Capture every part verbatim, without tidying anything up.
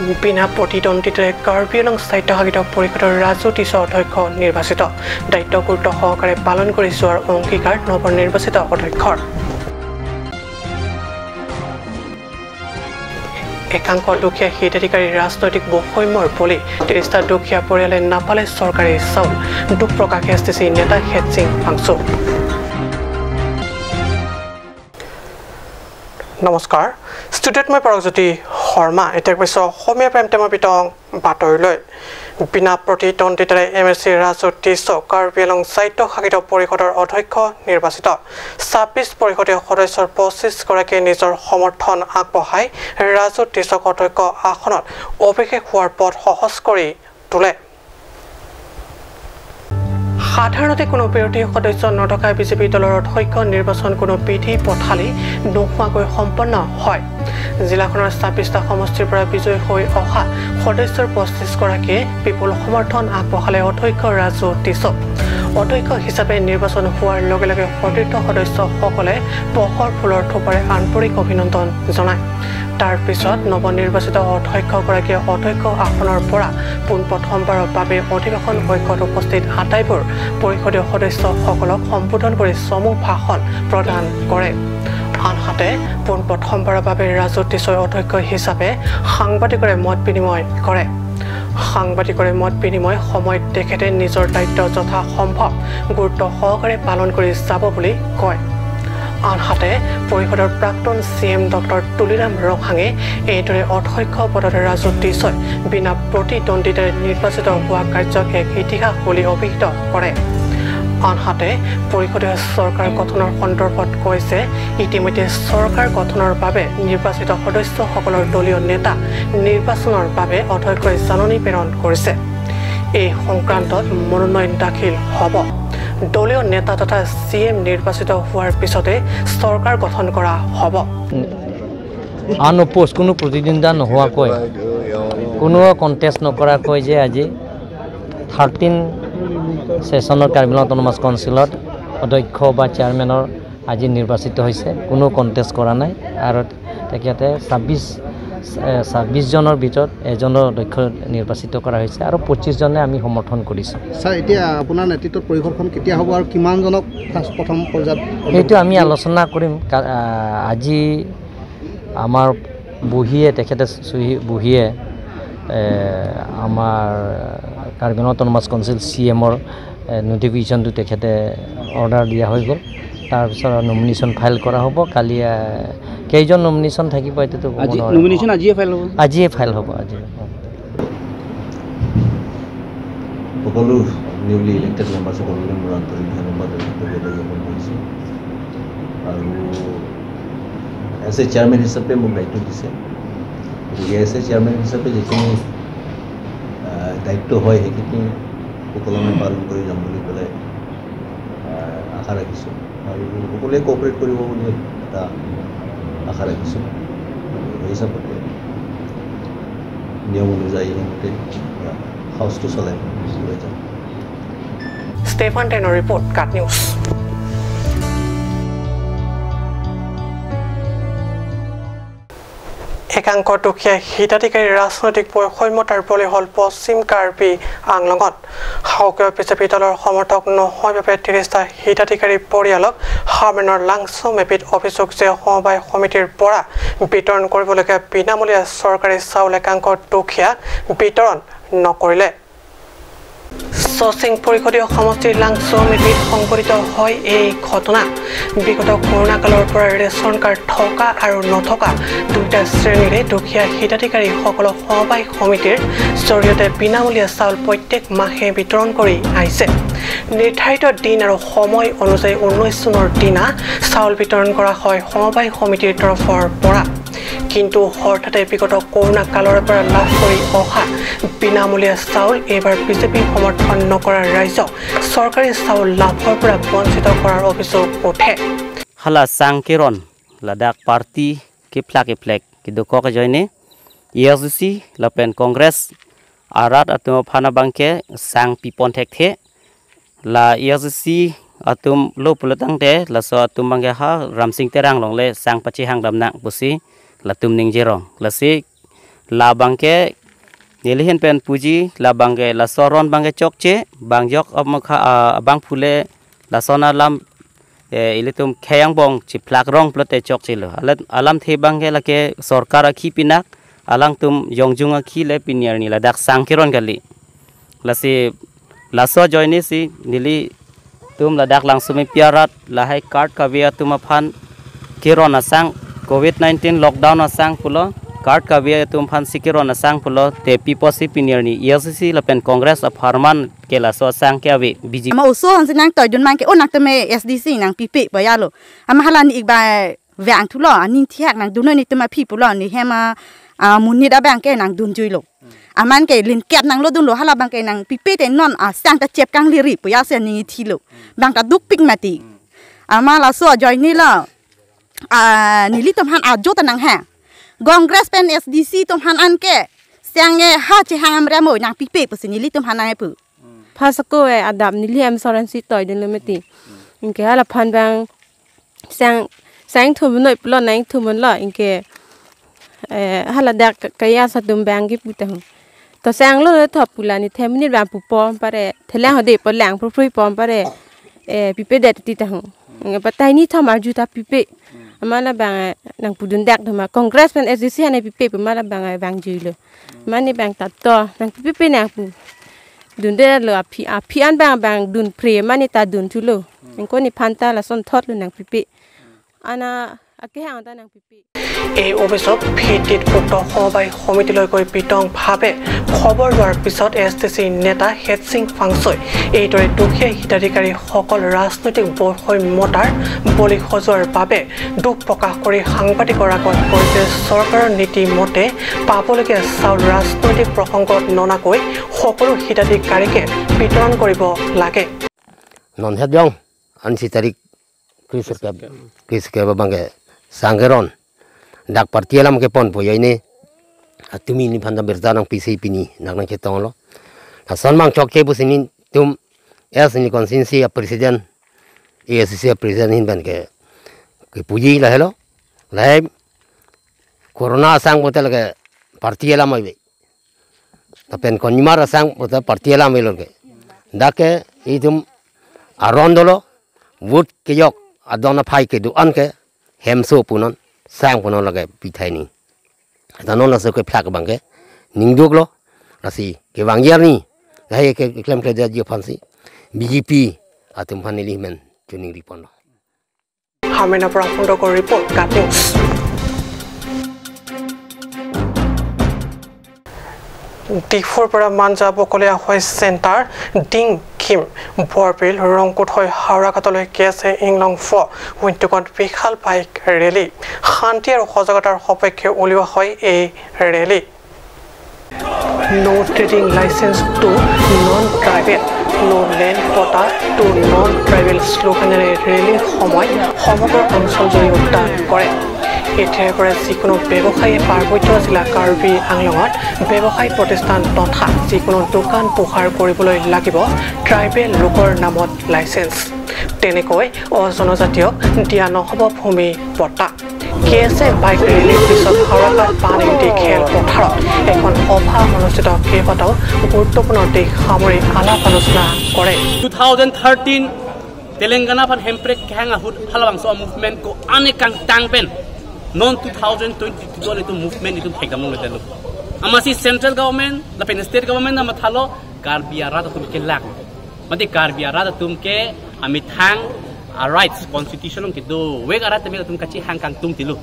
বিনা প্ৰতিদ্বন্দ্বিতাৰে কাৰ্বি আংলং স্বায়ত্তশাসিত পৰিষদৰ ৰাজু টিছ অধ্যক্ষ নিৰ্বাচিত। দায়িত্ব গুৰুত্ব সহকাৰে পালন কৰি যোৱাৰ অংগীকাৰ নৱনিৰ্বাচিত অধ্যক্ষৰ। একাংশ দুখীয়া হিতাধিকাৰী ৰাজনৈতিক বৈষম্যৰ বলি। ত্ৰিশটা দুখীয়া পৰিয়ালে নাপালে চৰকাৰী চাউল। দুখ প্ৰকাশ এছ টি চি নেতা খেত সিং ফাংচু। নমস্কাৰ, ষ্টুডিঅ'ত মই পৰকজ্যোতি শৰ্মা। এতিয়া কৈছো অসমীয়া প্ৰাইম টাইমৰ বিতং বাতৰিলৈ। বিনা প্ৰতিদ্বন্দ্বিতাৰে এম এ চি ৰাজু টিছ কাৰ্বি আংলং স্বায়ত্তশাসিত পৰিষদৰ অধ্যক্ষ নিৰ্বাচিত। ছাব্বিশ পৰিষদীয় সদস্যৰ পঁচিশ গৰাকীয়ে নিজৰ সমৰ্থন আগবঢ়াই ৰাজু টিছক অধ্যক্ষ আসনত অভিষেক হোৱাৰ পথ সহজ কৰি তোলে। সাধাৰণতে কোনো বিৰোধী সদস্য নথকা বিজেপি দলৰ অধ্যক্ষ নিৰ্বাচন কোনো বিধি পথালি নোহোৱাকৈ সম্পন্ন হয়। জিলাখনৰ ছাব্বিশটা সমষ্টিৰ পৰা বিজয়ী হৈ অহা সদস্যৰ পঁচিশ গৰাকীয়ে বিপুল সমৰ্থন আগবঢ়ালে অধ্যক্ষ ৰাজু টিছক। অধ্যক্ষ হিচাপে নিৰ্বাচন হোৱাৰ লগে লগে সতীৰ্থ সদস্যসকলে পহৰ ফুলৰ থোপাৰে আন্তৰিক অভিনন্দন জনায়। তাৰ পিছত নৱনিৰ্বাচিত অধ্যক্ষগৰাকীয়ে অধ্যক্ষ আসনৰ পৰা পোনপ্ৰথমবাৰৰ বাবে অধিৱেশন কক্ষত উপস্থিত আটাইবোৰ পৰিষদীয় সদস্যসকলক সম্বোধন কৰি চমু ভাষণ প্ৰদান কৰে। আনহাতে পোনপ্ৰথমবাৰৰ বাবে ৰাজু টিছই অধ্যক্ষ হিচাপে সাংবাদিকৰে মত বিনিময় কৰে। সাংবাদিকৰে মত বিনিময় সময়ত তেখেতে নিজৰ দায়িত্ব যথাসম্ভৱ গুৰুত্ব সহকাৰে পালন কৰি যাব বুলি কয়। আনহাতে পৰিষদৰ প্ৰাক্তন চি এম ডক্টৰ তুলিৰাম ৰংহাঙে এইদৰে অধ্যক্ষ পদত ৰাজু টিছই বিনা প্ৰতিদ্বন্দ্বিতাৰে নিৰ্বাচিত হোৱা কাৰ্যক এক ইতিহাস বুলি অভিহিত কৰে। আনহাতে পৰিষদীয় চৰকাৰ গঠনৰ সন্দৰ্ভত কয় যে ইতিমধ্যে চৰকাৰ গঠনৰ বাবে নিৰ্বাচিত সদস্যসকলৰ দলীয় নেতা নিৰ্বাচনৰ বাবে অধ্যক্ষই জাননী প্ৰেৰণ কৰিছে। এই সংক্ৰান্তত মনোনয়ন দাখিল হ'ব। দলীয় নেতা তথা চি এম নিৰ্বাচিত হোৱাৰ পিছতে চৰকাৰ গঠন কৰা হ'ব। আনঅপ'জ, কোনো প্ৰতিদ্বন্দ্বিতা নোহোৱাকৈ, কোনো কণ্টেষ্ট নকৰাকৈ যে আজি থাৰ্টিন ছেছনৰ কাৰ্বি আংলং অট'নমাছ কাউন্সিলত অধ্যক্ষ বা চেয়াৰমেনৰ আজি নিৰ্বাচিত হৈছে, কোনো কণ্টেষ্ট কৰা নাই। আৰু তেখেতে ছাব্বিছ, এ, ছাব্বিছজনৰ ভিতৰত এজনৰ অধ্যক্ষ নিৰ্বাচিত কৰা হৈছে আৰু পঁচিছজনে আমি সমৰ্থন কৰিছোঁ। ছাৰ, এতিয়া আপোনাৰ নেতৃত্বত পৰিষদখন কেতিয়া হ'ব আৰু কিমানজনক ফাৰ্ষ্ট, প্ৰথম পৰ্যায়ত? সেইটো আমি আলোচনা কৰিম। কা-, আ, আজি আমাৰ বহীয়ে, তেখেতে চহী, বহীয়ে, এ, আমাৰ কাৰ্বি আংলং অট'নমাছ কাউন্সিল চি এমৰ, এ, নটিফিকেশ্যনটো তেখেতে অৰ্ডাৰ দিয়া হৈ গ'ল। তাৰপিছত নমিনেশ্যন ফাইল কৰা হ'ব। কালি, এ, কেইজন নমিনেশ্যন থাকিব, এইটোতো ক'ব আজি নোৱাৰোঁ। নমিনেশ্যন আজিয়ে ফাইল হ'ব? আজিয়ে ফাইল হ'ব, আজি। সকলো নিউলি ইলেক্টেড মেম্বাৰসকললৈ মোৰ আন্তৰিক ধন্যবাদ আৰু কৃতজ্ঞতা জ্ঞাপন কৰিছোঁ। আৰু এজ এ চেয়াৰমেন হিচাপে মোক দায়িত্ব দিছে, গতিকে এজ এ চেয়াৰমেন হিচাপে যিখিনি, আহ, দায়িত্ব হয়, সেইখিনি সুকলমে পালন কৰি যাম বুলি পেলাই, আহ, আশা ৰাখিছোঁ আৰু সকলোৱে কোঅপাৰেট কৰিব বুলি এটা আশা ৰাখিছোঁ। সেই হিচাপতে নিয়ম অনুযায়ী সেইমতে হাউচটো চলাই লৈ যাম। ষ্টেফান টেনৰ ৰিপৰ্ট, কাট নিউজ। একাংশ দুখীয়া হিতাধিকাৰী ৰাজনৈতিক বৈষম্যতাৰ বলি হ'ল পশ্চিম কাৰ্বি আংলঙত। শাসকীয় বিজেপি দলৰ সমৰ্থক নহয় বাবে ত্ৰিশটা হিতাধিকাৰী পৰিয়ালক হামেনৰ লাংচ' মেপিত অভিযোগ যে সমবায় সমিতিৰ পৰা বিতৰণ কৰিবলগীয়া বিনামূলীয়া চৰকাৰী চাউল একাংশ দুখীয়া বিতৰণ নকৰিলে। চচিং পৰিষদীয় সমষ্টিৰ লাংচ' মেপিত সংঘটিত হয় এই ঘটনা। বিগত কৰোণা কালৰ পৰা ৰেচন কাৰ্ড থকা আৰু নথকা দুয়োটা শ্ৰেণীৰে দুখীয়া হিতাধিকাৰীসকলক সমবায় সমিতিৰ জৰিয়তে বিনামূলীয়া চাউল প্ৰত্যেক মাহে বিতৰণ কৰি আহিছে। নিৰ্ধাৰিত দিন আৰু সময় অনুযায়ী ঊনৈশ জুনৰ দিনা চাউল বিতৰণ কৰা হয় সমবায় সমিতিৰ তৰফৰ পৰা। কিন্তু হঠাতে বিগত কৰোণা কালৰ পৰা লাভ কৰি অহা বিনামূলীয়া চাউল এইবাৰ বিজেপি সমৰ্থন নকৰা ৰাইজক চৰকাৰী চাউল লাভৰ পৰা বঞ্চিত কৰাৰ অভিযোগ উঠে। Hala sang keron ladak party keplak keplek kedokok ajoine, A S D C lapen Congress arat atum aphan abangke sang pipon thekthe. La A S D C atum lo pulotangte laso atum abangke ha Ramsing Terang along le sang pachehang damnang pusi latum ningjerong. Lasi la abangke Neli ahin pen puji, labang ke laso aron abang ke chokche, bang jok amokha, ah, abang phule lason alam, eh, ilitum khei angbong chiphlak rong pulote chokchelo. Alat, alamthe abang ke lake sorkar akhi pinak, alangtum jongjung akhi le pini arni ladak sang keron kali. Lasi laso ajoine si nelitum ladak Langsomepi arat lahai card kave atum aphan keron asang, covid nineteen lockdown asang pulo, card kave atum aphan si keron asang pulo, te pi apotsi pini arni A I C C lapen Congress apharman ke laso asang ke ave, B J P. Ama oso aphan si nangtoidun abang ke, o nangtum S D C nangpipe pu ajatlo. Ama hala ni ik ba vangthulo, aning thihak nangdunnon netum aphi pulo, ne hem a, amonit abang ke nangdunjuilo. Aman ke linkep nanglo dunlo, hala abang ke nangpipe te non asang ta chep kangliri pu ajat si aning ithilo. Bang ta dukpik mati. Ama laso ajoine lo, ah, nelitum aphan ajo ta nang ha. Congress pen S D C atum aphan anke sang e ha chehang amremo nangpipe pusi nelitum aphan nangpu. Phasako e adap neli hem soran si toidunlo mati. Anke hala aphan abang sang, sang thum noi pulo nang thum lo, anke, eh, hala dak kaya sa atum abang ke pu tahun. To sanglo le thop pula ni them ni abang pupom pare, thelang hode po lang pru pru pom pare, eh, pipe det ti tahun. Anke patai ni thom arju ta pipe. Ama labang, eh, nangpudun dak thoma Congress pen S D C aphan pipe pu ama labang, eh, vangjuilo. Mane abang ta to nangpipe nangpu. Dundetlo aphi, aphi an abang abang dunpre mane ta dunthulo. Anke nephan ta lasonthotlo nangpipe. Ana akehang ta nangpipe. এই অভিযোগ ভিত্তিত উক্ত সমবায় সমিতিলৈকৈ বিতংভাৱে খবৰ লোৱাৰ পিছত এছ টি চি নেতা হেডসিং ফাংচুই এইদৰে দুখীয়া হিতাধিকাৰীসকল ৰাজনৈতিক বৈষম্যতাৰ বলি সজোৱাৰ বাবে দুখ প্ৰকাশ কৰি সাংবাদিকৰ আগত কয় যে চৰকাৰৰ নীতি মতে পাবলগীয়া চাউল ৰাজনৈতিক প্ৰসংগত ননাকৈ সকলো হিতাধিকাৰীকে বিতৰণ কৰিব লাগে। Non het jong ansi tarik krisir ke, krisir ke abang ke sang keron. Dak party alam kepon pu ajoine, atumi neliphan ta birta nangpisi pini nang nangchetonglo. Lason abang chokche pusi netum S N L constituency a president, A I C C a president ahin pen ke, kepuji lahelo. Lahai corona asang pulote lake party alam ave. Lapen konjumar asang pulote party alam avelo ke. Dak ke itum aron dolo, vote kejok adon aphai kedo-an ke hemso punon, sang punon lake pithai ni. Ata non laso kephlak abang ke ningduklo, lasi kevangji arni lahai ke klemkledet ji aphansi B J P atum aphan neli amen choningri ponlo. হামেনাপুৰ সন্দৰ্ভৰ ৰিপৰ্ট, কাট নিউজ। ডিফুৰ পৰা মাঞ্জা বকলীয়া হৈ centre, ding, Kim, Borbil, ৰংকুট হৈ হাওৰাঘাটলৈ কে এছ এ ইংলং ফ উইণ্টুকত বিশাল বাইক ৰেলী। শান্তি আৰু সজাগতাৰ সপক্ষে উলিওৱা হয় এই rally. No trading license to non-tribal, no land patta to non-tribal শ্লোগানেৰে ৰেলীৰ সময় সমগ্ৰ অঞ্চলজুৰি উদ্ধাৰ কৰে। এতিয়াৰ পৰা যিকোনো ব্যৱসায়ীয়ে পাৰ্বত্য জিলা কাৰ্বি আংলঙত ব্যৱসায় প্ৰতিষ্ঠান তথা যিকোনো দোকান পোহাৰ কৰিবলৈ লাগিব ট্ৰাইবেল লোকৰ নামত লাইচেন্স। তেনেকৈ অজনজাতীয়ক দিয়া নহ'ব ভূমি পট্টা। কে এছ এ বাইক ৰেলীৰ পিছত হাওৰাঘাট পানীংটি খেলপথাৰত এখন সভা অনুষ্ঠিত, কেইবাটাও গুৰুত্বপূৰ্ণ দিশ সামৰি আলাপ আলোচনা কৰে। Two thousand thirteen Telangana aphan hemprek kehang ahut halabangso a movement ko-an ekangtang pen non two thousand twenty-two itum movement itum thekdam longledetlo. Amatsi central government lapen state government namathalo Karbi arat atum kelak. Mate Karbi arat atum ke amethang a rights constitution along kedovek arat tame atum kachehang kangtung tilo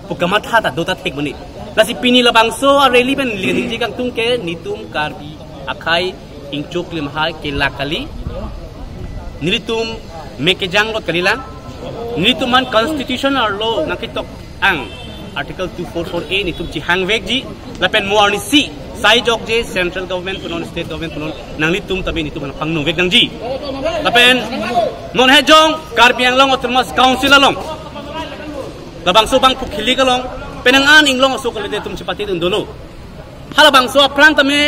pu kamatha ta do ta thek muni. Lasi pini labangso a rally pen neli ningje kangtung ke netum Karbi akhei ingchuk limhai kelak kali. Nelitum me kejang lot kalilang. Nelitum aphan constitution arlo nangketok ang Article two four four A netum chehangvekji. Lapen mo arnisi sai jokje central government punon state government punon nanglitum tame netum aphan pangnovek nangji. Lapen non hejong Karbi Anglong Autonomous Council along labangso bangphu khili kalong penang an inglong aso kalidet atum chepatedun dolo. Halabangso aphrang tame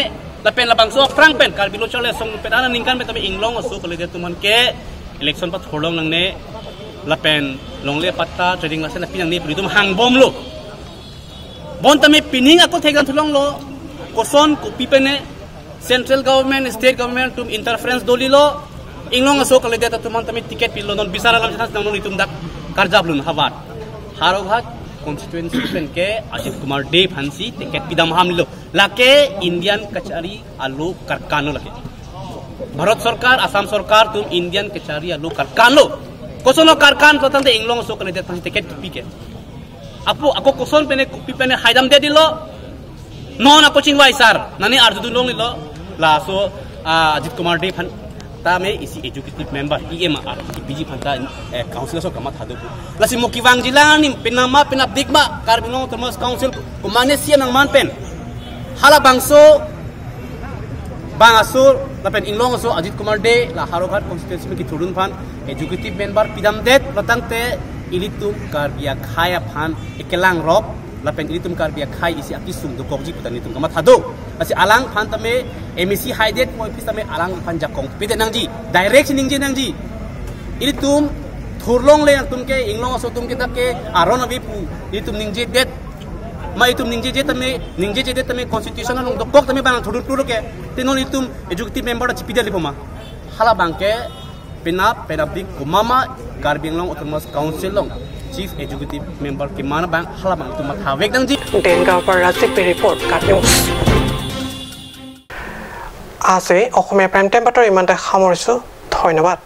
lapen labangso aphrang pen Karbi Lo Charli Asong pen aningkan pen tame inglong aso kalidet atum aphan ke election pathorlong nangne lapen longle patta trading license pi nangne pu netum hangbomlo. Bon tame pining ako thekdam thulonglo. Koson kopi pen ne central government, state government atum interference dolilo, Inglong aso kalidet atum aphan tame ticket pilo, non bisar alam chans nang non itum dak karjap lun havar. Howraghat constituency pen ke Ajit Kumar Dey aphansi ticket pidam hamlo. Lake Indian kachari alo karkan lo lake. Bharat Sarkar, Assam Sarkar atum Indian kachari alo karkan lo. Koson lo karkan pulo tangte Inglong aso kalidet aphansi ticket pi ke. Apo ako koson pen ne kopi pen ne haidam det dilo. Non ako chingvai sar, nani arjudun longlilo. Laso, ah, Ajit Kumar Dey aphan tame isi executive member, E M R, P G aphan ta, eh, council aso kamathado. Lasi mo kevangji lang ni penap ma penapdik ma Karbi Anglong Autonomous Council komatne C M nangman pen. Halabangso, bang aso, lapen Inglong aso Ajit Kumar Dey, la Howraghat constituency pen kethurdun aphan executive member pidam det pulo tangte ilitum Karbi akhei aphan ekelang rop, lapen ilitum Karbi akhei isi akesung dokokji pu ta nelitum kamathado. Lasi alangphan tame M A C haidet mo office tame alangphan jakong pidet nangji, direct si ningje nangji. Ilitum thurlongle atum ke, Inglong aso atum ke dak ke aron ave pu ilitum ningjedet. Ma itum ningjeje tame, ningjeje det tame constitution along dokok tame bang thurdun pulo ke. Te non itum executive member ta chipidetpo ma? Halabang ke penap penapdik komat ma Karbi Anglong Autonomous Council along chief executive member keman abang, halabang itum mathavek nangji. Dengaon Parasik report, KAT News. Aje Okhomia Prime Time batori imante hamoriso. Dhonyobad.